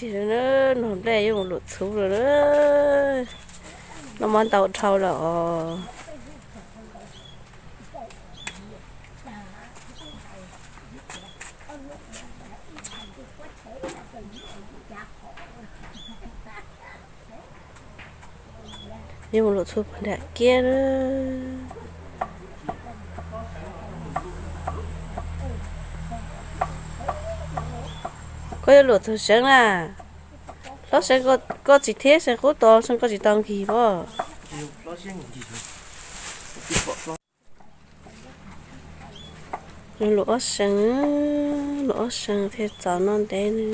Noj nplej yuav mus luam txhuv lawm na. Noj mov ntau dhau lawm os. Yuav mus luam txhuv puag nram kiab na. Koj yuav luam txog seev na? Hlob seev, koj tsis thiab seev qub tos seev koj tsis tau nkig pob. Luam ob seev, luam ob seev thiaj txaus noj ntev ne.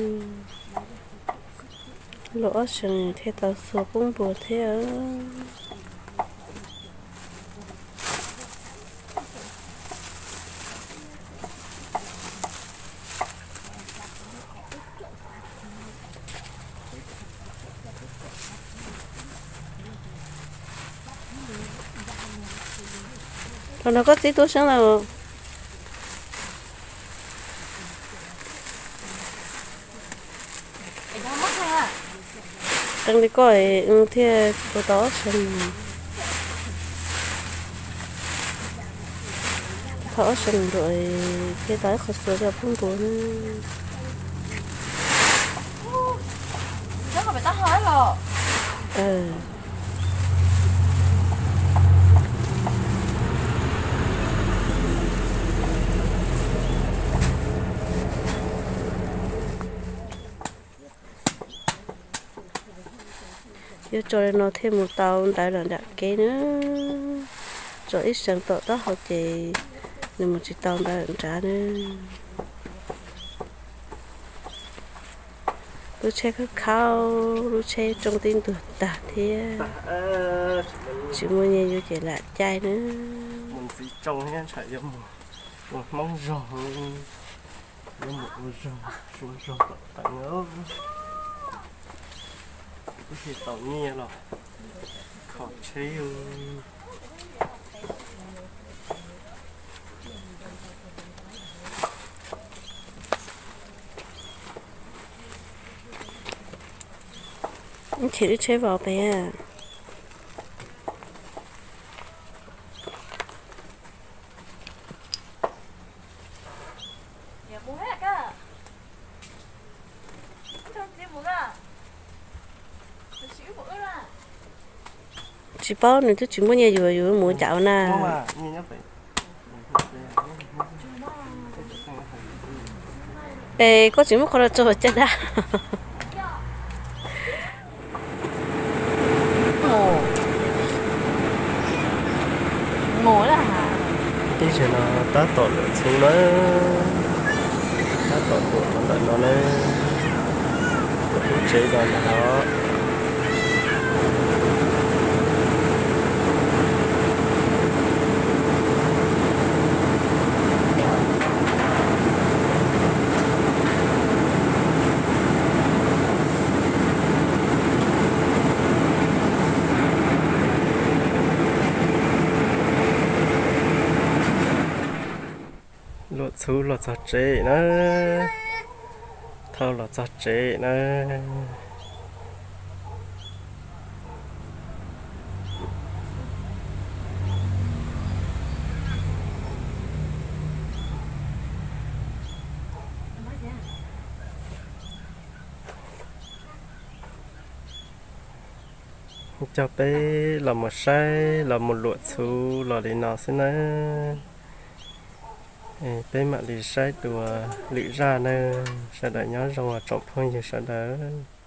Luam ob seev thiaj tau xuas poob npua thiab. Los nrog koj txiv tu seev lawm. Qee li koj thiaj ua tau ob seev. Thaum ob seev nruam thiaj tau ib qho xuas coj poob npua na. Yuav tso li no thiaj mus tau ntawd lawm nram kev na. Tso ib seev tom taub hau ces nws mus tsis tau ntawd lawm nrad na. Lub tsheb khaub khaub, lub tsheb rooj tib ntuag tag thiab. Tsis muaj nyiaj yuav ces lam caij na. Mus ntxiv tsoo thiab ntshai yuav mus ua hmoob zog, yuav mus ua zog, ua zog tom teev. Twb tsis tau nyiaj los kho tsheb. Ib chim lub tsheb vau pem. Tsis paub, nws twb tsis muaj nyiaj yuav, yus mus cas ua na. Es koj tsis muab qhov no tso cas dab. Ib zaug no tab tom luam txhuv na, tab tom luam ntawm no na, luam lub tsev no ntag os. Luam txhuv los txog tsev na, thauj los txog tsev na. Coj peb los mus saib los mus luam txhuv los li no xwb nawb. Peb mam li saib dua lwm zaj nawb. Sawv daws nyob zoo os tsoom phooj ywg sawv daws.